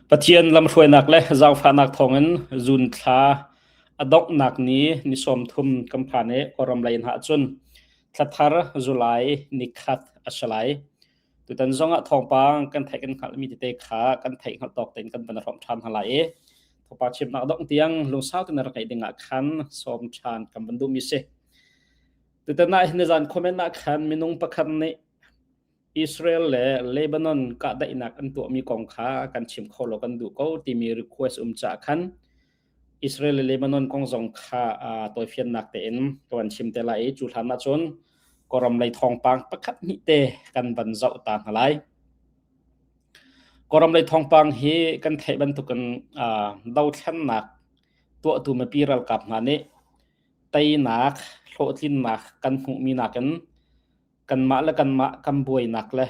Pathian lamhruainak le zaangfahnak thawngin June thla a donghnak ni ni 30 kan phan i Kawlram lei hna ahcun thlathar July nikhat a si lai. Tutan zongah thawngpang kan theih kan hngalhmi tete kha kan theih hngalh tawk tein kan van hrawmh ṭhan hna lai i thawngpang chimnak dongh tiang lungsau tein rak ngaih dingah khan sawm ṭhan kan van duhmi si. Tutan ah hin nizan comment ah khan minung pakhat nih Israel le Lebanon kahdaihnak an tuahmi kong kha kan chim kho lo kan duh ko timi request um caah khan Israel le Lebanon kong zong kha tawifiannak tein ka van chim te lai i cu hlan ahcun Kawlram lei thawngpang pakhat hnih te kan van zoh ta hna lai. Kawlram lei thawngpang hi kan theih bantukin dothlennak tuahtu mipi ralkap hna nih teinak hlawhtlinnak kan hmuhmi nakin kanmah le kanmah kan buainak le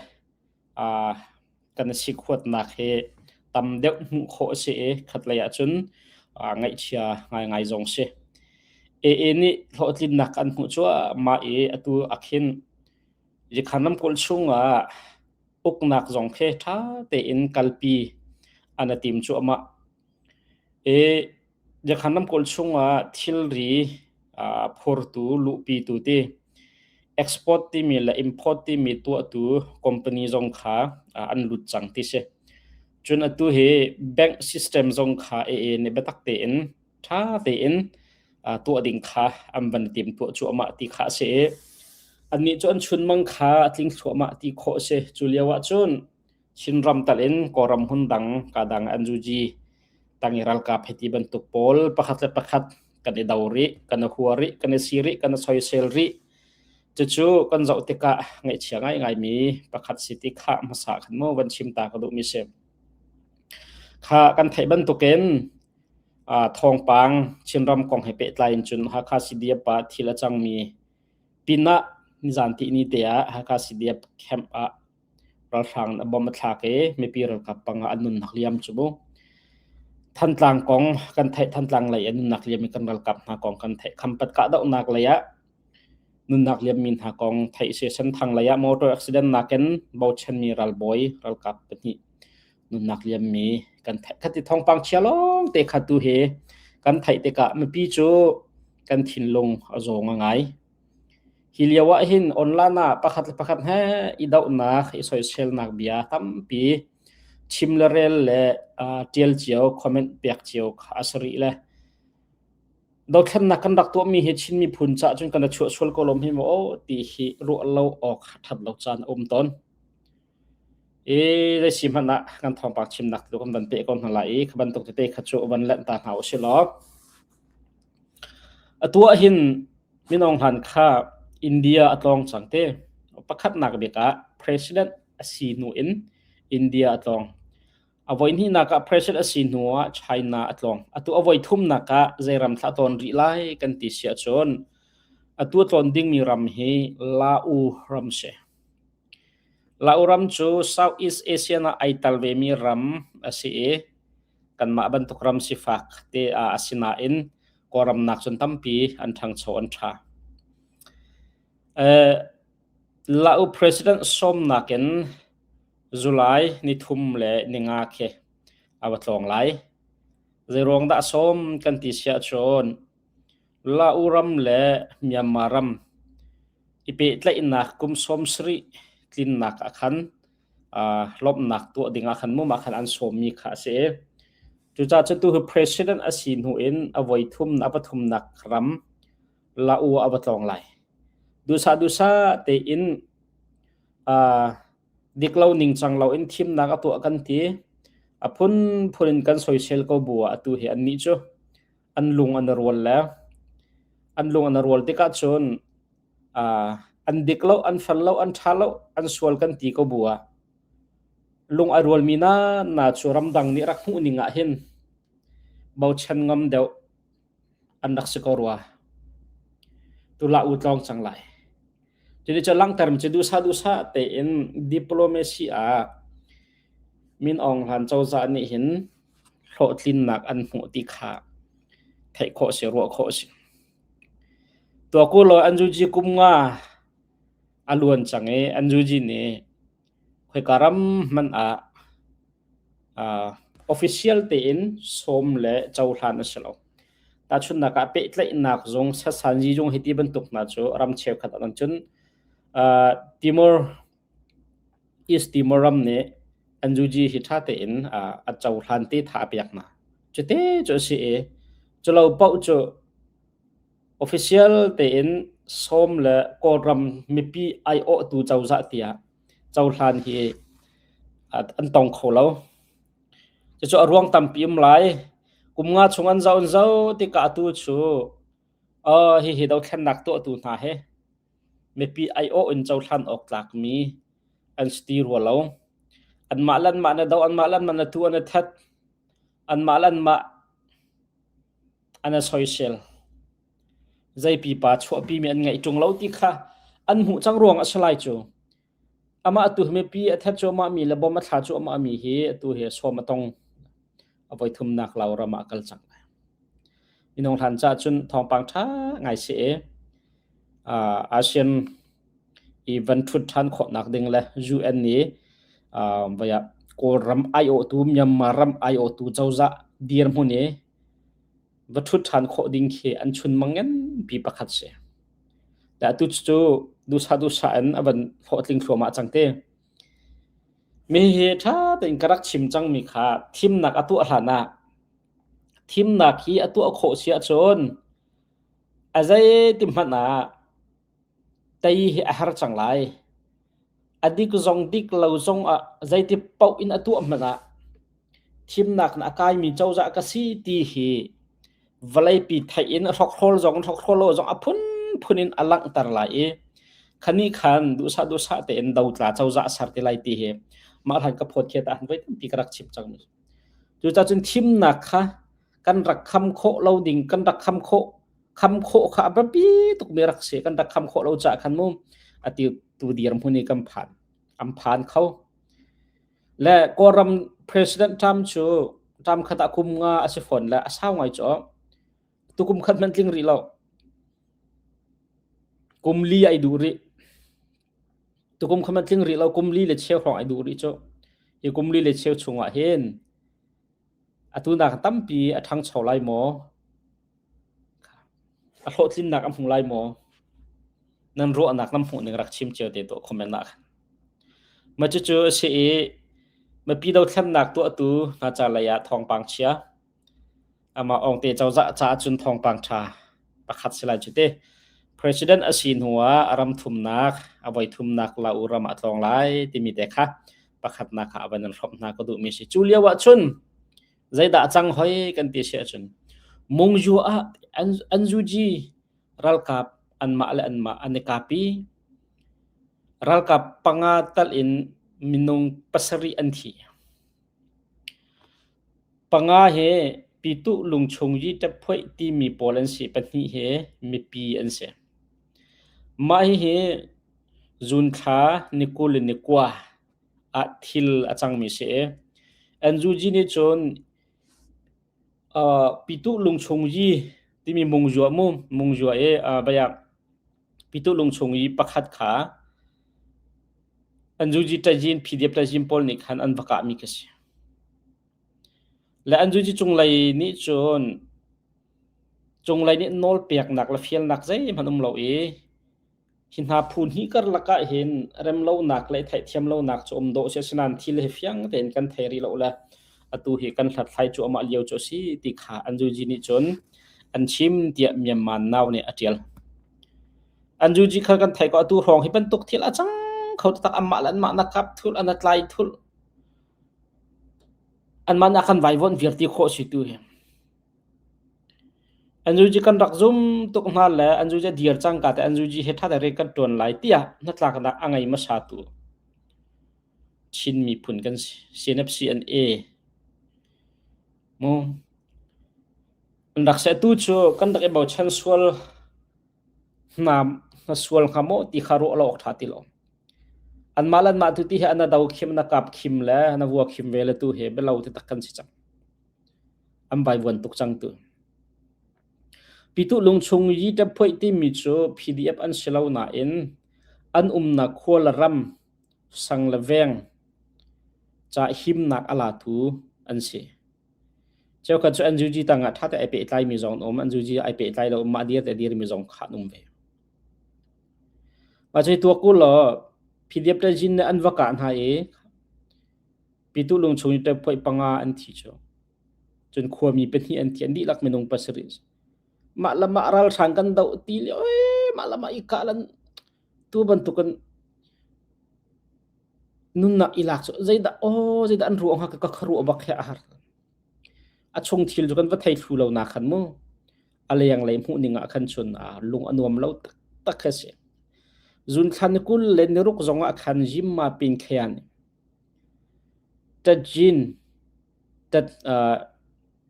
kan i sikhuatnak hi tam deuh hmuh khawh a si i khatlei ahcun ngaihchia ngaingai zong si. AA nih hlawhtlinnak an hmuh cuahmah i atu ah khin Yikhan ramkulh chungah uknak zong khi ṭha tein kalpi an i tim cuahmah. I Yakhan ramkulh chungah thilri phurtu luhpitu ti export timi le import timi tuahtu company zong kha an lut cang ti si. Cun atu hi bank system zong kha AA nih biatak tein ṭha tein tuah ding kha an van tim tuah cuahmah ti kha a si i annih cu an chunmang kha a tling thluahmah ti khawh a si. Cu lio ah cun Chinram tal in Kawlram hmun dang kadang NUG tang i ralkap hiti bantuk pawl pakhat le pakhat kan i do rih, kan i hua rih, kan i si rih, kan i soisel rih. Cucu kan zoh tikah ngaihchia ngaingaimi pakhat si ti kha hmasa khan mu van chim ta ka duhmi si. Kha kan theih bantukin thawngpang Chinram kong he pehtlai in cun Hakha CDF ah thil a cangmi pinah nizan tihni te ah Hakha CDF camp ah Ralhrang a bomb a thlak i mipi ralkap panga an nunnak liam cu mu. Thantlang kong kan theih Thantlang lei an nunnak liam i kan ralkap hna kong kan theih. Khampat kahdohnak lei ah nunnak liammi hna kong theih si. Senthang lei ah motor accident nakin bochanmi ralbawi ralkap pahnih nunnak liammi kan theih. Khati thawngpang chia lawng te kha tu hi kan theih tikah mipi cu kan thinlung a zaw ngai. Hi lio ahhin online ah pakhat le pakhat he i dohnak, i soiselnak bia tampi chim le rel le ṭial cio, comment pek cio kha a si rih le dothlennak kan rak tuahmi hi Chin miphun caah cun kan i chuahsual ko lawm hi maw aw ti hi ruah lo awk a ṭhat lo caan a um tawn. I zei si hmanh ah kan thawngpang chimnak tu kan van peh ko hna lai i kha bantuk tete kha cu van lanh ta hna usih law Atu ahhin Min Aung Hlaing kha India a tlawng cang te. Pakhatnak bik ah President a si hnu in India a tlawng. A voihnihnak ah President a si hnu ah China a tlawng. Atu a voithumnak ah zei ram thlah tlawn rih lai kan ti si ahcun atu a tlawn dingmi ram hi Lao ram si. Lao ram cu Southeast Asia ah ai tal vemi ram a si i kanmah bantuk ram sifak te ah a si nain Kawlram nak cun tampi an ṭhangcho an ṭha. Lao President sawmnak in July nithum le ninga khi a va tlawng lai. Zeiruang dah sawm kan ti si ahcun Lao ram le Myanmar ram i pehtlaihnak kum 70 tlinnak ah khan lawmhnak tuah ding ah khan mu mah khan an sawmmi kha a si i cucaah cu tu hi president a si hnu in a voi thum a pathumnak ram Lao a va tlawng lai. Duhsah duhsah tein dik lo ningcang lo in thimnak a tuah kan ti. A phunphun in kan soisel ko bu ah atu hi annih cu an lung an rual le an lung an rual tikah cun an dik lo, an fel lo, an ṭha lo, an sual kan ti ko bu ah lung a rualmi na na cu ramdang nih rak hmuh ning ah hin bochan ngam deuh an rak si ko rua. Tula u tlawng cang lai. Cuti cu langhter mi cu duhsah duhsah tein diplomacy ah Min Aung Hlaing cozah nih hin hlawhtlinnak an hmuh ti kha theih khawh si, ruah khawh si. Tuah law NUG kum nga a luan cang i NUG nih khoika ram hmanh ah. Official tein sawm le cohlan a si lo. Tahchunhnak ah pehtlaihnak zung sasanzi zung hi ti bantuk hna cu ram cheukhat ah cun Timor East Timor ram nih NUG hi ṭha tein a cohlan te tha a pek hna. Cute cu a si i culo paoh cu official tein sawm le Kawlram mipi aiawhtu cozah tiah cohlan hi an tong kho lo. Cucu a ruang tampi um lai. Kum nga chung an zoh an zoh tikah atu cu hihi dothlennak tuahtu hna hi mipi aiawh in cohlan awk tlakmi an si ti rua lo. Anmah le anmah na doh, anmah le anmah na tu an i that, anmah le anmah an i soisel. Zei pipa chuahpimi an ngeih ṭung lo ti kha an hmuh cang ruang a si lai cu. Amah tu hi mipi a that cuahmah mi le bom a thla cuahmah mi hi atu hi sawm a tong. A voithumnak lau ram ah a kal cang lai. Minung hlan caah cun thawngpang ṭha ngai si i ASEAN i van ṭhut ṭhan khawhnak ding le UN nih vai ah Kawlram aiawhtu Myanmar ram aiawhtu cozah dirhmun i va ṭhut ṭhan khawh ding khi an chunmang nganpi pakhat si. Atu cu duhsah duhsah in a van hlawhtling thluahmah cang te. Mi hi ṭha tein ka rak chim cangmi kha thimnak a tuah hlan ah thimnak hi a tuah khawh si ahcun a zeiti hmanh ah tei hi a har cang lai. A dik zong dik lo zong ah zeiti paoh in a tuah hmanh ah thimnak in a kaimi cozah ka si ti hi vawleipi theih in hrokhrawl zong hrokhrawl lo zong a phunphun in a langhter lai i khani khan duhsah duhsah tein dotla cozah a ser ti lai ti hi mah hlan ka phawt khiat ah voi tampi ka rak chim cang mi. Cucaah cun thimnak kha kan rak kham khawh lo ding kan rak kham khawh kham khawh kha a biapi tuk mi rak si kan rak kham khawh lo caah khan mu ati tu dirhmun i kan phan an phan kho. Le Kawlram President Trump cu term khat ah kum nga a si fawn le a sau ngai cu. Tukum khat hmanh tling rih lo. Kum li ai duh rih. Tukum khat hmanh tling rih lo kum li le cheu hrawng ai duh rih cu. Hi kum li le cheu chungah hin atu nak tampi a ṭhangcho lai maw? A hlawhtlinnak a hmu lai maw? Nan ruahnak nan hmuh ning rak chim cio te tuah comment ah khan. Mah cucu a si i mipi dothlennak tuahtu hna ca lei ah thawngpang chia. Amah Awngte cozah caah cun thawngpang ṭha pakhat si lai cu ti. President a si hnu ah a ram thumnak, a voi thumnak La U ram ah a tlawng lai timi te kha pakhatnak ah a van in hrawmh hna ka duhmi si. Cu lio ah cun Zeidah a cang hoi kan ti si ahcun Mungzu ah NUG ralkap anmah le anmah an i kap i ralkap panga tal in minung pasarih an thi. Panga hi Pituh lungchung yi ṭaphuaih timi pawl an si, pahnih hi mipi an si. Mah hihi June thla ni 20 le ni kua ah thil a cangmi si i NUG nih cun Pituh lungchung yi timi mungzua mu mungzua i bayak Pituh lungchung yi pakhat kha NUG ṭazin PDF ṭazin pawl nih khan an va kahmi ka si. Le NUG cunglei nih cun cunglei nih nawl peknak le fialnak zeihmanh um lo i Hi hna phu hnih karlak ah hin remlonak le theihthiam lonak cu um dawh a si. Asinain thil hi fiang tein kan thei rih lo le atu hi kan hlathlai cuahmah lio cu a si ti kha Anjuji nih cun an chim tiah Myanmar Now nih a ṭial. Anjuji kha kan theih ko atu hrawng hi bantuk thil a cang kho taktak anmah le anmah na kap thulh an tlai thulh anmah nih a kan vaivuanh viar ti khawh si tu hi. NUG kan rak zum tuk hna le NUG a dir cangka te NUG he ṭha tein rian kan ṭuan lai tiah hnatlaknak a ngei hmasatu Chin miphun kan si. CNFCNA mu an rak si. Atu cu kan rak i bochan sual hna hna sual hnga maw ti kha ruah lo awk ṭha ti lo. Anmah le anmah tu ti hi an a do khim, an a kap khim le an a vua khim ve le tu hi bialo ti tak kan si cang. An vaivuan tuk cang tu. Pituh lungchung yi ṭaphuaih timi cu PDF an si lo nain an umnak khua le ram, sang le veng ca himnak a latu an si. Cheukhat cu NUG tangah ṭha te ai pehtlaimi zong an um, NUG ai pehtlai lo mah dir te dirmi zong kha an um ve. Mah cu tuak u law PDF le Jin nih an va kah hna i Pitu lung chung i ṭephuai panga an thi cu. Cun khuami pahnih an thi, an dihlak minung pasarih. Mah le mah ralhrang kan doh ti lio ee, mah le mah i kah lan tu bantukin nunnak i lak cu zeidah aw zeidah an ruah hnga ka khuaruah bak he a har. A chung thil cu kan va thei thlu lo na khan mu. A lenglei hmuh ning ah khan cun lung a nuam lo taktak a si. Zunthla ni 20 le ni ruk zong ah khan Jimma pin khean Tajin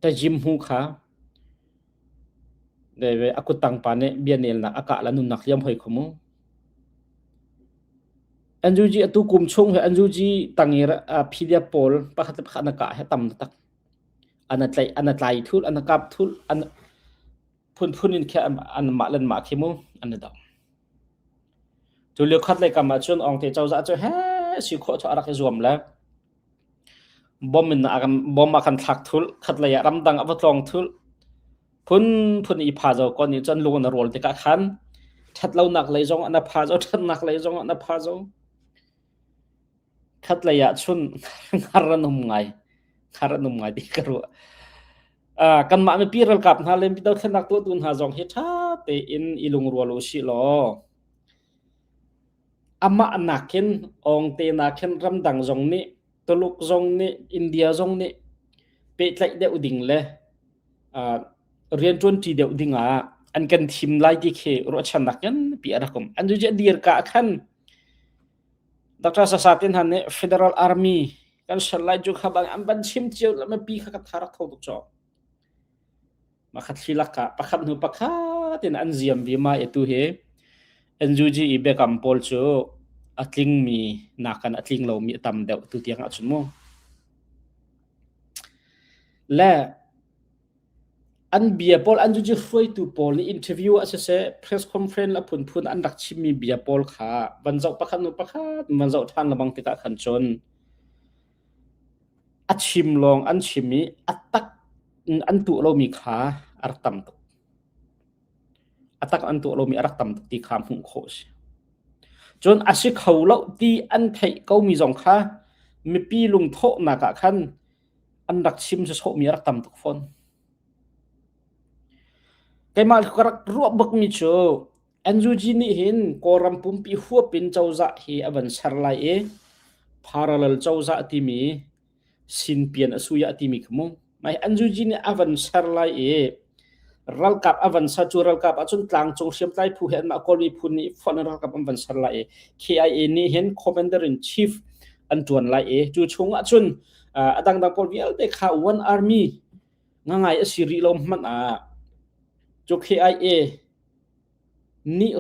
Tajim hu kha a kuttang pa nih bianelnak a kah la nunnak liam hoi kho mu. NUG atu kum chung he NUG tangi PDF pawl pakhat le pakhat na kah he tam tak. Ana tlaih ana tlai thul ana kap thul an phunphun in khe an mah lan mah khi mu an do. Cu lio khat lei kam ah cun Awngte cozah cu he si khawh cu a rak i zuam le bom in a kan bom a kan thlak thul khat lei ah ramdang a va tlawng thul phunphun i pha zo ko nih cun lung na rawl tikah khan ṭhatlonak lei zong ah na pha zo ṭhatnak lei zong ah na pha zo khat lei ah chun hngar an um ngai hngar an um ngai ti ka ruah kanmah mipi ralkap hna le dothlennak tuahtu hna zong hi ṭha tein i lungrual u sih law amah nakin Awngte nakin ramdang zong nih Tuluk zong nih India zong nih pehtlaih deuh ding le rianṭuanṭi deuh ding ah an kan thim lai ti khi ruahchannak nganpi a rak um. An cu dir ka ah khan Dr. Sasa te hna nih Federal Army kan ser lai cu kha bang an van chim cio le mipi kha ka tha rak tho tuk caw. Mah kha thli lak ah pakhat hnu pakhat in an ziam vima i tu hi NUG i biakam pawl cu a tlingmi nakan a tling lomi a tam deuh tu tiang ahcun mu. Le an bia pawl an cu hruaitu pawl nih interview ah siseh press conference a phunphun an rak chimmi bia pawl kha van zoh pakhat hnu pakhat van zoh ṭhan lengmang tikah khan cun a chim lawng an chim i a tak in an tuah lomi kha a rak tam tuk. A tak an tuah lomi a rak tam tuk ti kha hmuh khawh a si. Cun a si kho lo ti an theih komi zong kha mipi lungthawhnak ah khan an rak chim sawsawhmi a rak tam tuk fawn. Keimah ka rak ruah bakmi cu NUG nih hin Kawlram pumpi huap in cozah hi a van ser lai i parallel cozah timi sinpian a suya timi kha mu. Mai NUG nih a van ser lai i ralkap a van ser cu ralkap ahcun tlangcung hriamtlai phu he anmah Kawl miphun nih fonh in ralkap an van ser lai i KIA nih hin commander in chief an ṭuan lai i cu chung ahcun a dangdang pawl vialte kha one army ngangai a si rih lo hmanh ah cu KIA nih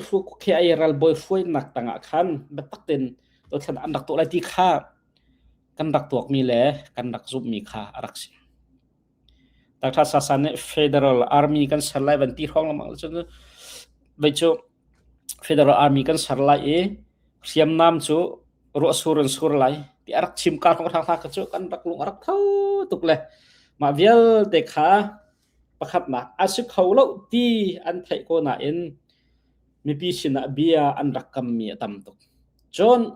KIA ralbawi hruainak tangah khan biatak tein dothlan an rak tuah lai ti kha kan rak tuakmi le kan rak zumhmi kha a rak si. Dr. Sasa nih Federal Army kan ser lai van ti hrawng lengmang cun vei cu Federal Army kan ser lai i hriamnam cu ruahsur in sur lai ti a rak chim ka hrawng hna kha cu kan rak lung a rak tho tuk le mah vialte kha pakhatnak a si kho lo ti an theih ko nain mipi sinah bia an rak kammi a tam tuk. Cun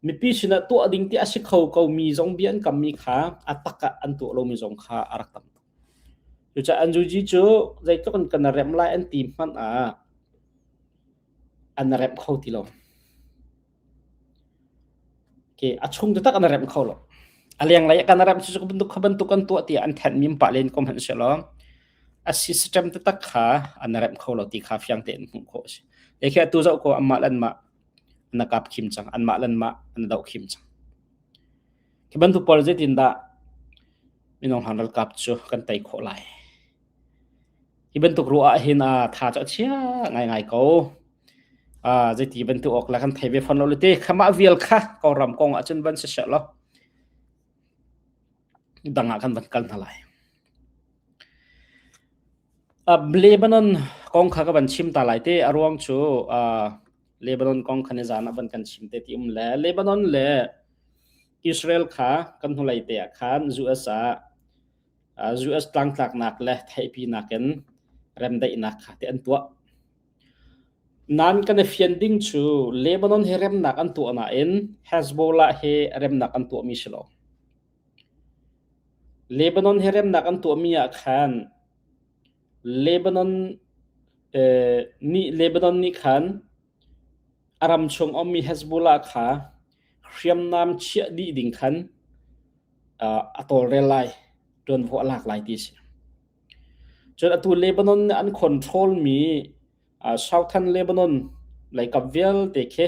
mipi sinah tuah ding ti a si kho ko mi zong bia an kammi kha a tak ah an tuah lomi zong kha a rak tam tuk. Cucaah NUG cu zeitluk in kan remh lai an ti hmanh ah an remh kho ti lo. Okay, a chung taktak an remh kho lo. A lenglei ah kan remh cu bantuk kha bantuk kan tuah tiah an thenhmi pah len ko hmanh sehlaw a system taktak kha an remh kho lo ti kha fiang tein hmuh khawh a si. E khi atu zoh ko anmah le anmah an kap khim cang, anmah le anmah an doh khim cang. Khi bantuk pawl zeitindah minung hlan ralkap cu kan tei khawh lai? Hi bantuk ruah ah hin tha cu a chia ngaingai ko. Zeiti bantuk awk le kan thei ve fawn lo le te khamah vial kha Kawlram kong ahcun van si seh law dang ah kan van kal hna lai. Lebanon kong kha ka van chim ta lai te a ruang cu Lebanon kong kha nizan ah van kan chim te ti um le Lebanon le Israel kha kan hnulei te ah khan US ah US tlangtlaknak le theihpinak in remdaihnak kha ti an tuah. Nain kan i fian ding cu Lebanon he remnak an tuah nain Hezbollah he remnak an tuahmi si lo. Lebanon he remnak an tuahmi ah khan Lebanon nih Lebanon nih khan a ram chung ummi Hezbollah kha hriamnam chiah dih ding khan a tawlrel lai, ṭuanvo a lak lai ti a si. Cun atu Lebanon nih an control mi Southern Lebanon leikap vialte khi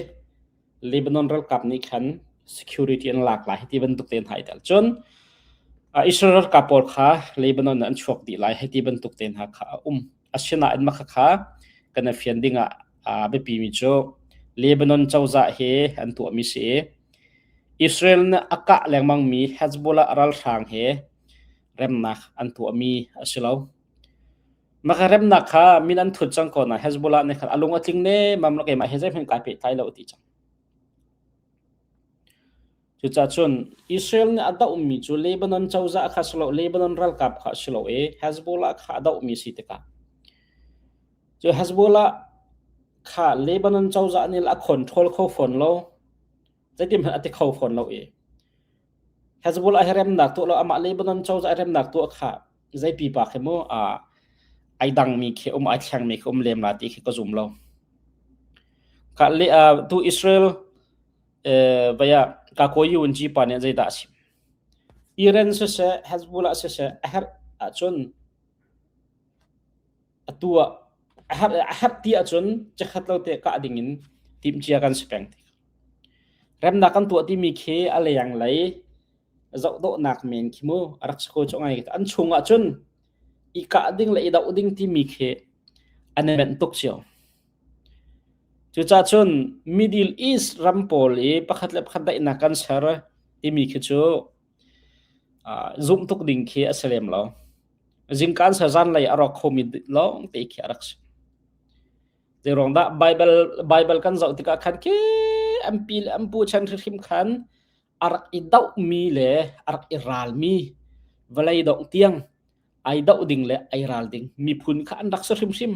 Lebanon ralkap nih khan security an lak lai ti bantuk te hna i tel. Cun Israel ralkap pawl kha Lebanon an chuak dih lai hei ti bantuk te hna kha a um. Asinain mah kha kan i fian ding ah a biapi mi cu Lebanon cozah he an tuahmi si i Israel nih a kah lengmang mi Hezbollah ralhrang he remnak an tuahmi a si lo. Mah kha remnak kha min an thut cang ko na Hezbollah nih khan a lung a tling ne mam lo keimah he zeihmanh kai pehtlai lo ti cang. Cucaah cun Israel nih a dohmi cu Lebanon cozah kha si lo Lebanon ralkap kha si lo i Hezbollah kha a dohmi si tikah cu Hezbollah kha Lebanon cozah nih a control kho fawn lo zeitin hmanh a ti kho fawn lo i Hezbollah hi remnak tuah lo amah Lebanon cozah remnak tuah kha zei pipa khi mu ai dangmi khi um ai thlengmi khi um lem la ti khi ka zum lo. Ka le tu Israel vaya ka ko yun ji pa nih zeidah a chim. Iran siseh Hezbollah siseh a herh ahcun atu ah a herh a herh ti ahcun chikkhat lo te kah ding in timhcia kan si peng. Remnak kan tuah timi khi a leng lei zohdawhnak men khi mu a rak si ko cu ngai an chung ah cun i kah ding le i doh ding timi khi an i menh tuk cio. Cucaah cun Middle East ram pawl i pakhat le pakhat daihnak kan ser timi khi cu zumh tuk ding khi a si lem lo. Zingkaan ser zanlei a rawk khomi lawng te khi a rak si. Zeiruang dah Bible Bible kan zoh tikah khan khi an pi le an pu chan hrimhrim khan a rak i dohmi le a rak i ralmi vawlei dongh tiang ai doh ding le ai ral ding miphun kha an rak si hrimhrim.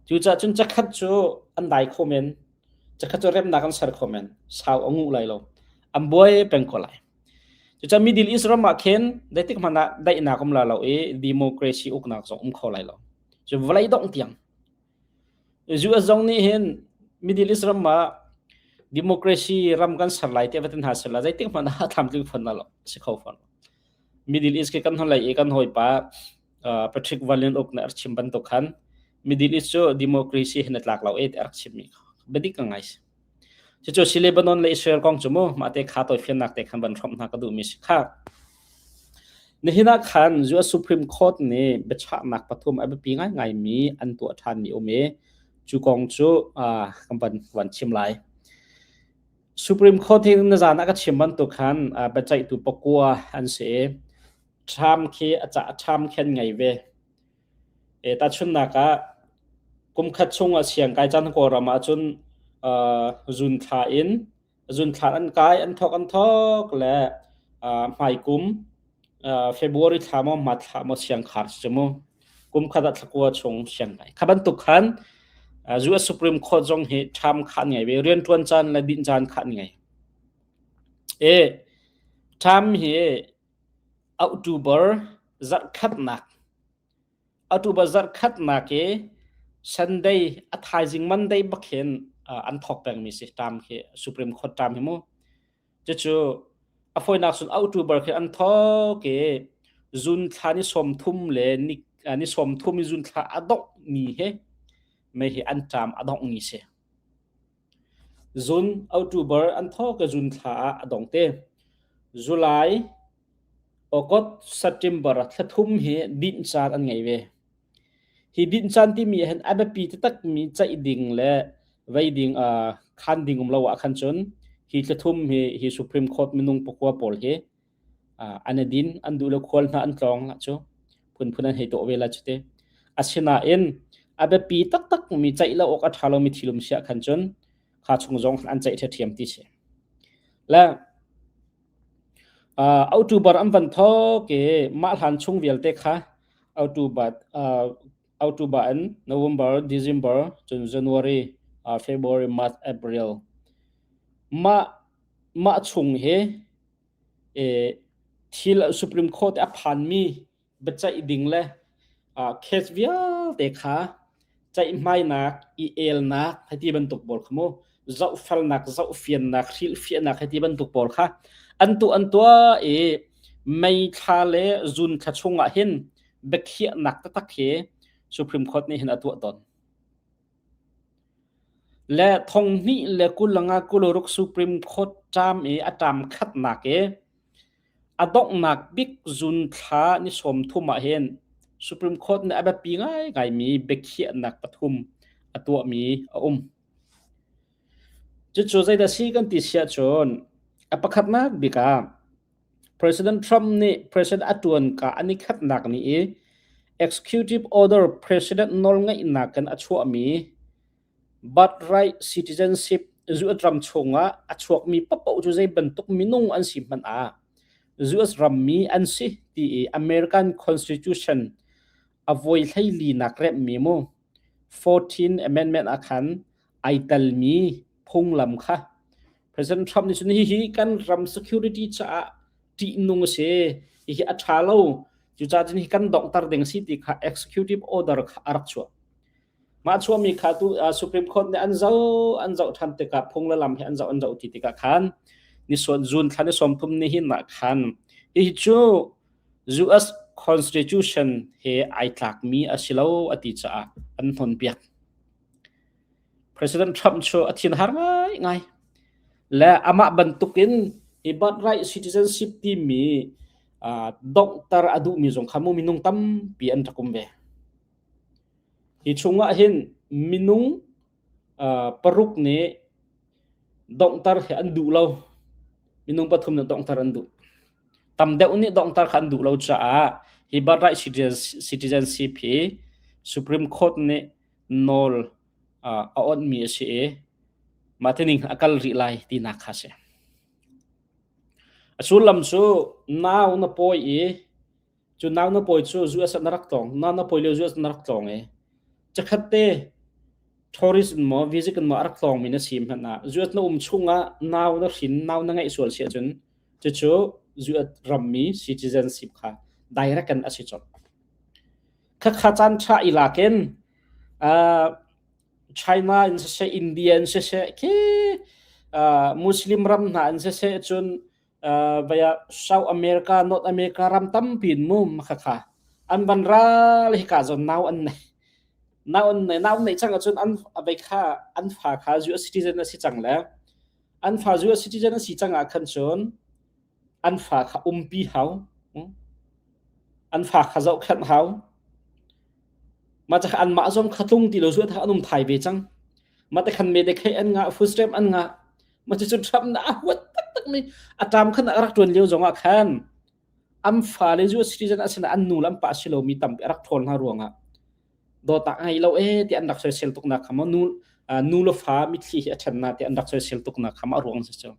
Cucaah cun cakhat cu an dai kho men, cakhat cu remnak an ser kho men, sau a nguh lai lo. An buai peng ko lai. Cucaah Middle East ram ah khin zeitik hmanh ah daihnak um la lo i democracy uknak zong um kho lai lo. Cu vawlei dongh tiang US zong nih hin Middle East ram ah democracy ram kan ser lai tiah va ti hna sehla zeitik hmanh ah tlamtling fawn lo si kho fawn lo. Middle East khi kan hnulei i kan hawipa Patrick Van Lin Uk nih a rak chim bantuk khan Middle East cu democracy hin a tlak lo e ti a rak chimmi biadik ka ngai si. Cucu si Lebanon le Israel kong cu mu mah te kha tawifiannak te khan van hrawmh hna ka duhmi si kha. Nihin ah khan US Supreme Court nih biachahnak pathum a biapi ngaingaimi an tuah ṭhanmi um i cu kong cu kan van, van chim lai. Supreme Court hi na zan ah ka chim bantuk khan biaceihtu pakua an si i Trump khi a ca Trump khi an ngei ve. E, tahchunhnak ah kum khat chung ah siangkai caan Kawlram ahcun zun thla in zunthla an kai an thawk an thawk le hmaikum February thla maw March thla maw siangkhar si mu kum khat ah thlakua chung siang kai kha bantuk khan US Supreme Court zong hi term kha an ngei ve riantuan caan le dinh caan kha an ngei e term hi October zarhkhatnak Atu ba zarhkhatnak i Sunday a thaizing Monday bak hin an thawk pengmi si term khi Supreme Court term hi mu. Cucu a fawinak cun October khi an thawk i June thla ni 30 le ni, ni 30 i June thla a dongh ni hi mei hi an term a dongh ni si. June October an thawk i June thla ah a dong te. July August, September thla thum hi dinh caan an ngei ve. Hi dinh caan timi ah hin a biapi taktakmi ceih ding le vei ding uh, khan ding um lo ah khan cun hi thla thum hi hi Supreme Court minung pakua pawl hi uh, an i din an duh le khual hna an tlawng la cu phunphun an hei tuah ve la cu te. Asinain a biapi taktak mi ceih lo awk a ṭha lomi thilum si ah khan cun kha chung zong an ceih ṭhiamṭhiam ti si. Le. October an van thawk i mah hlan chung vialte kha October October in November, December, cun January, February, March, April. Mah mah chung hi thil Supreme Court a phanmi biaceih ding le case vialte kha ceihmainak, i elnak hei ti bantuk pawl kha mu zohfelnak, zohfiannak, hrilhfiahnak hei ti bantuk pawl kha an tuah an tuah i May thla le June thla chung ah hin biakhiahnak taktak hi Supreme Court nih hin a tuah tawn. Le thong hnih le 25 26 Supreme Court ṭam i a ṭam khatnak i A donghnak bik zun thla ni 30 ah hin Supreme Court nih a biapi ngaingaimi biakhiahnak pathum a tuahmi a um. Cucu zeidah si kan ti siah cun a pakhatnak bik ah President Trump nih president a ṭuan ka an i khatnak ni i executive order president nawlngeihnak in a chuahmi Birthright citizenship US ram chungah a chuakmi paohpaoh cu zei bantuk minung an si hmanh ah US rammi an si ti i American Constitution a voi hleilinak remhmi mu 14 Amendment ah khan ai telmi phunglam kha President Trump nih cun hihi kan ram security caah ṭihnung a si, hihi a ṭha lo, cucaah cun hi kan donghter ding a si ti kha executive order kha a rak chuah. Mah chuahmi kha tu Supreme Court nih an zoh an zoh ṭhan tikah phung le lam hi an zoh an zoh ti tikah khan ni June thla ni 30 ni hin ah khan hihi cu US Constitution he ai tlakmi a si lo a ti caah an hnonpiak. President Trump cu a thinhar ngaingai. Le amah bantukin hi birthright citizenship timi donghter a duhmi zong kha mu minung tampi an rak um ve. Hi chungah hin minung paruk nih donghter hi an duh lo. Minung pathum nih donghter an duh. Tam deuh nih donghter kha an duh lo caah hi birthright citizenship hi Supreme Court nih nawl a awnhmi a si i mah tining a kal rih lai tinak kha a si. A sullam cu nau na pawi i Cu nau na pawi cu US ah na rak tlawng. Nau na pawi lio US na rak tlawng i cakhat te tourist in maw visit in maw a rak tlawngmi na si hmanh ah US na um chungah nau na hrin nau na ngeih sual si ahcun cucu US rammi citizenship kha direct in a si colh. Khakha caan ṭha i lak in uh, China in siseh India in siseh khi uh, Muslim ram hna in siseh cun vaya South America, North America ram tampi in mu khakha an van ral hika zawn nau an nei. Nau an nei nau nei cang ahcun an vei kha an fa kha US citizen a si cang le an fa US citizen a si cang ah khan cun an fa kha umpi hau an fa kha zohkhenh hau ma cha an mah zong kha tlung ti lo zu an um thai ve cang ma te khan me de khei an nga food stamp an nga Ma cucu Trump na a huat taktak mi a ṭam khan a rak ṭuan lio zongah khan an fale US citizen a sin an nu le an pa si lomi tampi a rak ṭhawl hna ruangah dawtnak a ngei lo ee ti an rak soisel tuknak kha maw nu nu le fa mitthli hi a ṭhen na ti an rak soisel tuknak kha ma a ruang si cu.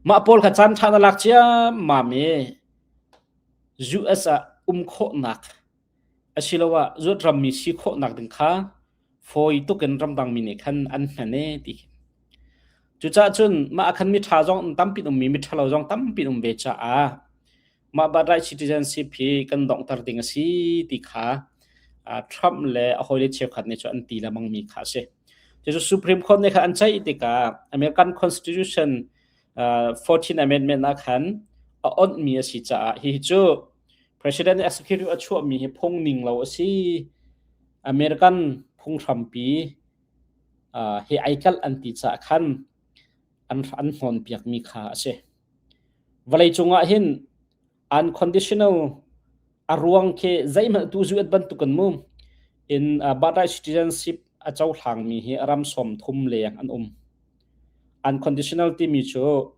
Mah pawl kha caan ṭha na lak ciammam i US ah um khawhnak asiloah zuat rammi si khawhnak ding kha fawi tuk in ramdangmi nih khan an hman e ti. Cucaah cun mah ah khan miṭha zong tampi ummi miṭhalo zong tampi um ve caah mah birthright citizenship hi kan donghter ding a si ti kha Trump le a hawile cheukhat nih cun an ti lengmangmi kha a si. Cucu Supreme Court nih khan an ceih tikah American Constitution 14 Amendment ah khan a onhmi a si caah hihi cu President executive a chuahmi hi phung ning lo a si. American phunghrampi he ai kalh an ti caah khan an an hnawnpiakmi kha a si. Vawleicung ah hin unconditional a ruang khi zeihmanh tu zuat bantukin mu in birthright citizenship a cohlangmi hi ram 30 leng an um. Unconditional timi cu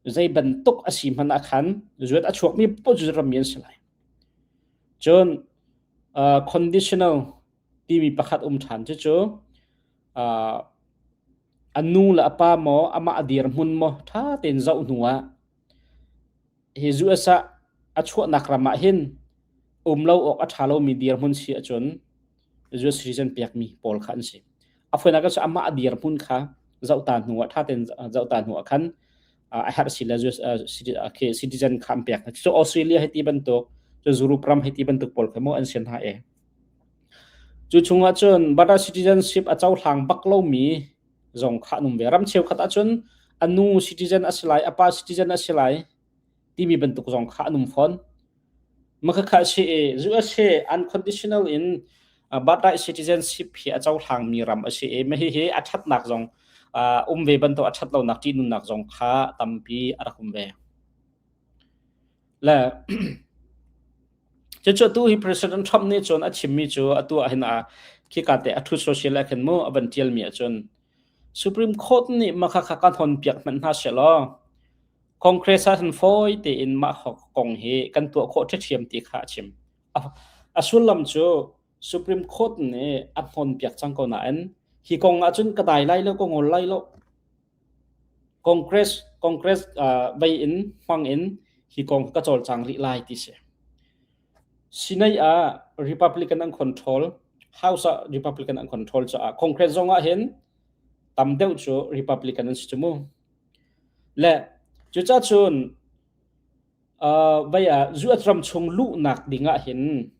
zei bantuk a si hmanh ah khan zuat a chuakmi paoh cu rammi an si lai. Cun conditional timi pakhat um ṭhan cucu a nu le a pa maw amah a dirhmun maw ṭha tein zoh hnu ah. hi US ah a chuahnak ram ah hin um lo awk a ṭha lomi dirhmun si ahcun US citizen pekmi pawl kha an si. A fawinak cu amah a dirhmun kha zohta hnu ah ṭha tein zohta hnu ah khan a herh si le US citizen kha an pek hna. Cu Australia hei ti bantuk, cu Europe ram hei ti bantuk pawl kha mu an si hna e. Cu chungah cun British citizenship a cohlang bak lomi zong kha an um ve. Ram cheukhat ahcun a nu citizen a si lai, a pa citizen a si lai timi bantuk zong kha an um fawn. Makhakha si i US hi unconditional in birthright citizenship hi a cohlangmi ram a si i hihi a ṭhatnak zong um ve bantuk a ṭhat lonak ṭihnunnak zong kha tampi a rak um ve. Le cucu atu hi President Trump nih cun a chimmi cu atu ah hin a khika te a Truth Social ah khin mu a van ṭialmi ahcun Supreme Court nih makhakha kan hon piak hmanh hna sehlaw Congress ah hin fawi tein mah kong hi kan tuah khawh ṭhiamṭhiam ti kha a chim. A sullam cu Supreme Court nih a hnon piak cang ko nain hi kong ahcun ka dai lai lo, ka ngol lai lo. Congress Congress vei in hmang in hi kong ka cawlcang rih lai ti si. Sinai ah Republican an control, House ah Republican an control caah Congress zong ah hin tam deuh cu Republican an si cu mu. Le cucaah cun vai ah US ram chung luhnak ding ah hin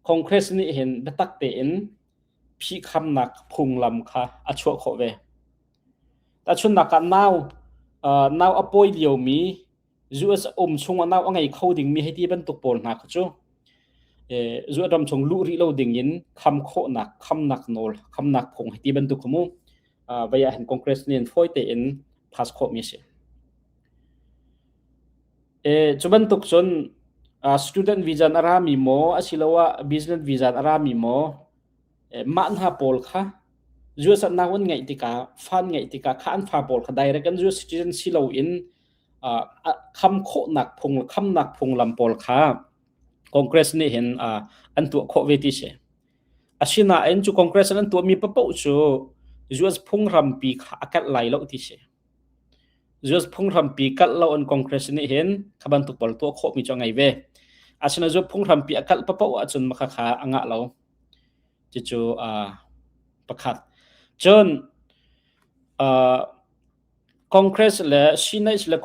Congress nih hin biatak tein phihkhamnak phunglam kha a chuah khawh ve. Tahchunhnak ah nau nau a pawi liomi US um chungah nau a ngei kho dingmi hei ti bantuk pawl hna kha cu US ram chung luh rih lo ding in kham khawhnak khamnak nawl khamnak phung hei ti bantuk kha mu vai ah hin Congress nih fawi tein pass khawhmi a si. Cu bantuk cun student visa in a rami maw asiloah business visa in a rami maw mah hna pawl kha US ah nau an ngeih tikah fa an ngeih tikah kha an fa pawl kha direct an US citizen si loin kham khawhnak phung khamnak phunglam pawl kha Congress nih hin an tuah khawh ve ti si. Asinain cu Congress an tuahmi paoh cu US phunghrampi kha a kalh lai lo ti si. US phunghrampi kalh lo an Congress nih hin kha bantuk pawl tuah khawhmi cu a ngei ve. Asinain US phunghrampi a kalh paoh ahcun mah kha a ngah lo. Cucu pakhat. Cun Congress le Senate le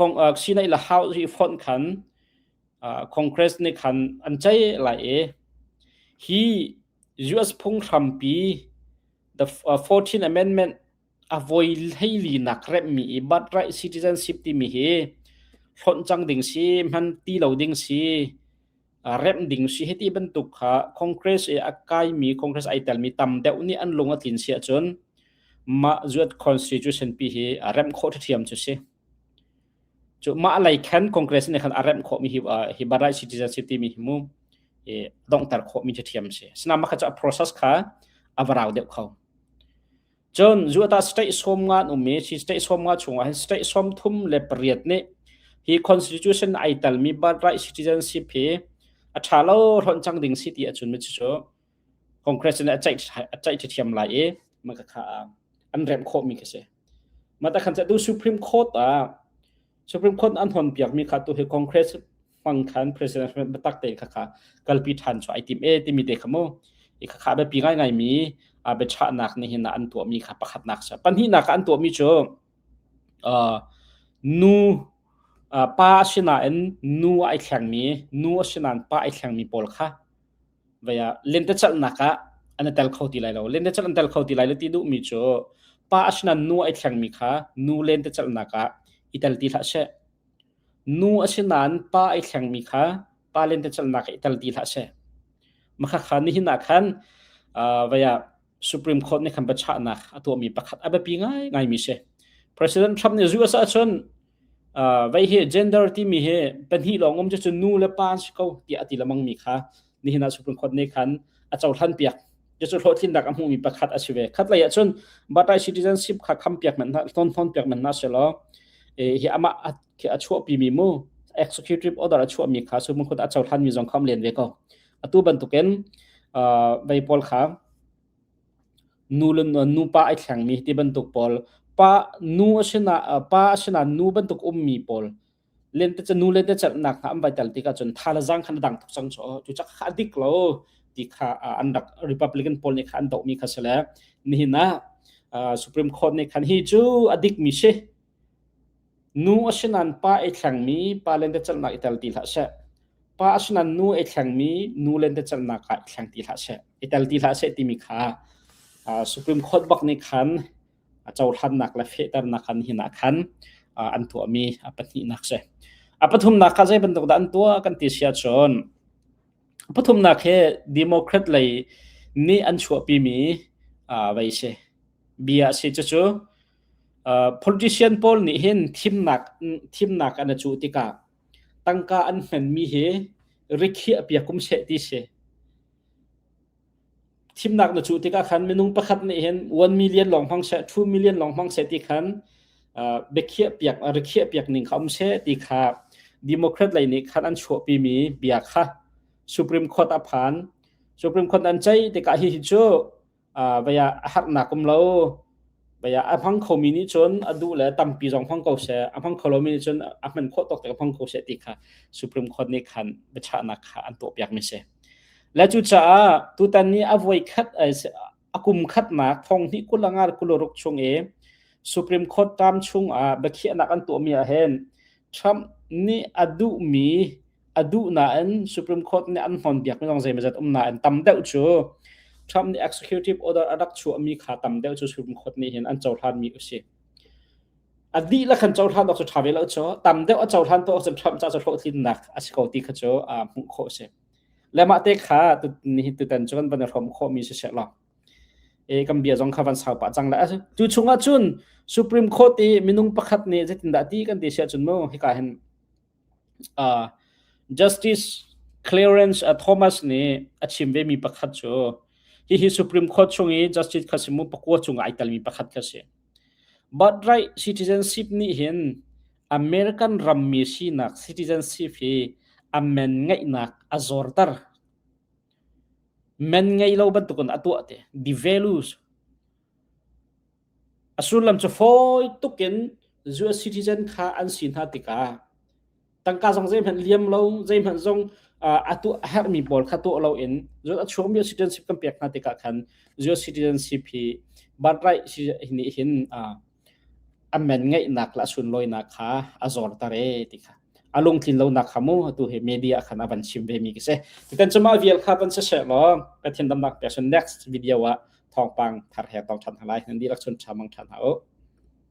Senate le House hi fonh khan Congress nih khan an ceih lai i hi US phunghrampi the 14th Amendment a voi hleilinak remhmi i birthright citizenship timi hi hlonh cang ding si hman ti lo ding si remh ding si hiti bantuk kha Congress i a kaimi Congress ai telmi tam deuh nih an lung a tlin si ahcun mah US constitution pi hi remh khawh ṭhiam cu si. Cu mah lei khan Congress nih khan a remh khawhmi hi hi birthright citizenship timi hi mu i donghter khawhmi ṭhiam si. Sinain mah kha cu a process kha a va rau deuh kho. Cun zuata state 50 an um i hi state 50 chungah hin state 38 nih hi constitution ai telmi birthright citizenship hi a ṭha lo hlonh cang ding si ti ahcun cucu Congress nih a ceih a ceih ṭhiam lai i mah kha an remh khawhmi khi si. Mah ta khan tu Supreme Court ah Supreme Court an hon piakmi kha tu hi Congress hmang khan President biatak te kha kha kalpi ṭhan chu ai tim e timi te kha mu i kha kha biapi ngaingai mi a biachahnak nih hin an tuahmi kha pakhatnak sa pahnihnak an tuahmi cu nu pa asinain nu ai thlengmi nu asinain pa ai thlengmi pawl kha vaya lentecelhnak ah an i tel kho ti lai lo lentecelh an tel kho ti lai lo ti duhmi cu pa asinain nu ai thlengmi kha nu lentecelhnak ah i tel ti hlah seh Nu a si nain pa ai thlengmi kha pa lentecelhnak ah i tel ti hlah seh. Makhakha nihin ah khan vei ah Supreme Court nih khan biachahnak a tuahmi pakhat a biapi ngaingaimi si. President Trump nih US ahcun vei hi gender timi hi pahnih lawng um cu nu le pa an si ko tiah a ti lengmangmi kha nihin ah Supreme Court nih khan a cohlan piak. Cucu hlawhtlinnak a hmuhmi pakhat a si ve. Khatlei ahcun birthright citizenship kha kham piak hmanh hna, hnon hnon piak hmanh hna selaw hi amah khi a chuahpimi mu executive order a chuahmi kha Supreme Court a cohlanmi zong kha um len ve ko. Atu bantukin vei pawl kha nu le nupa ai thlengmi ti bantuk pawl pa nu asina pa asina nu bantuk ummi pawl. Lente nu lentecelhnak hna an vai tel tikah cun tha le zaang khan a dang tuk cang cu. Cu cak kha a dik lo ti kha an rak Republican pawl nih kha an dohmi kha si le nihin ah Supreme Court nih khan hi cu a dikmi si. Nu a si nain pa ei thlengmi pa lentecelhnak i tel ti hlah seh. Pa a si nain nu ei thlengmi nu lentecelhnak ah i thleng ti hlah seh. I tel ti hlah seh timi kha Supreme Court bak nih khan a cohlannak le fehternak khan hin ah khan an tuahmi a pahnihnak si. A pathumnak kha zei bantuk dah an tuah kan ti si ahcun a pathumnak hi Democrat lei nih an chuahpimi vei si. Bia a si cucu politician pawl nih hin thimnak thimnak an i cuh tikah tangka an hmanmi hi rikhiah piak um seh ti si. Thimnak na cuh tikah khan minung pakhat nih hin 1 million lawng hmang seh, 2 million lawng hmang seh ti khan biakhiah piak rikhiah piak ning kha um seh ti kha Democrat lei nih khan an chuahpimi bia kha Supreme Court a phan. Supreme Court an ceih tikah hihi cu vei ah a harnak um lo vei ah a hmang khomi nih cun a duh le tampi zong hmang ko seh a hmang kho lomi nih cun a hman khawh tawk te hmang ko seh ti kha Supreme Court nih khan biachahnak kha an tuahpiak mi si. Le cucaah tutan ni a voi khat a kum khatnak thong hnih 20 26 chung i Supreme Court term chung ah biakhiahnak an tuahmi ah hin Trump nih a duhmi a duh nain Supreme Court nih an hnon biakmi zong zeimawzat um nain tam deuh cu Trump nih executive order a rak chuahmi kha tam deuh cu Supreme Court nih hin an cohlanmi a si. A dihlak kan cohlan awk cu ṭha ve lo cu tam deuh a cohlan tu cun Trump ca cu hlawhtlinnak a si ko ti kha cu hmuh khawh a si. Le mah te kha tutan cu kan van i hrawm khawhmi si seh law e kan bia zong kha van sau pah cang le cu chungah cun Supreme Court i minung pakhat nih zeitindah ti kan ti siah cun mu hika hin Uh, Justice Clarence Thomas nih a chim vemi pakhat cu hihi Supreme Court chung i Justice kha si mu pakua chung ai telmi pakhat kha si. Birthright citizenship nih hin American rammi sinak citizenship hi a men ngeihnak a zorter. Men ngei lo bantukin a tuah te. Devalues. A sullam cu fawi tuk in US citizen kha an si hna tikah tangka zong zeihmanh liam lo, zeihmanh zong a tuah a herhmi pawl kha tuah loin a chuakmi citizenship kan pek hna tikah khan US citizenship hi birthright nih hin a men ngeihnak le a sunlawinak kha a zorter ee ti kha a lungtlin lonak kha mu atu hi media khan a van chim ve mi ka si. Tutan cu mah vial kha van si seh law Pathian damnak pek next video ah thawngpang thar he tong ṭhan hna lai. Nan dihlak chun ṭha mang ṭhan hna u.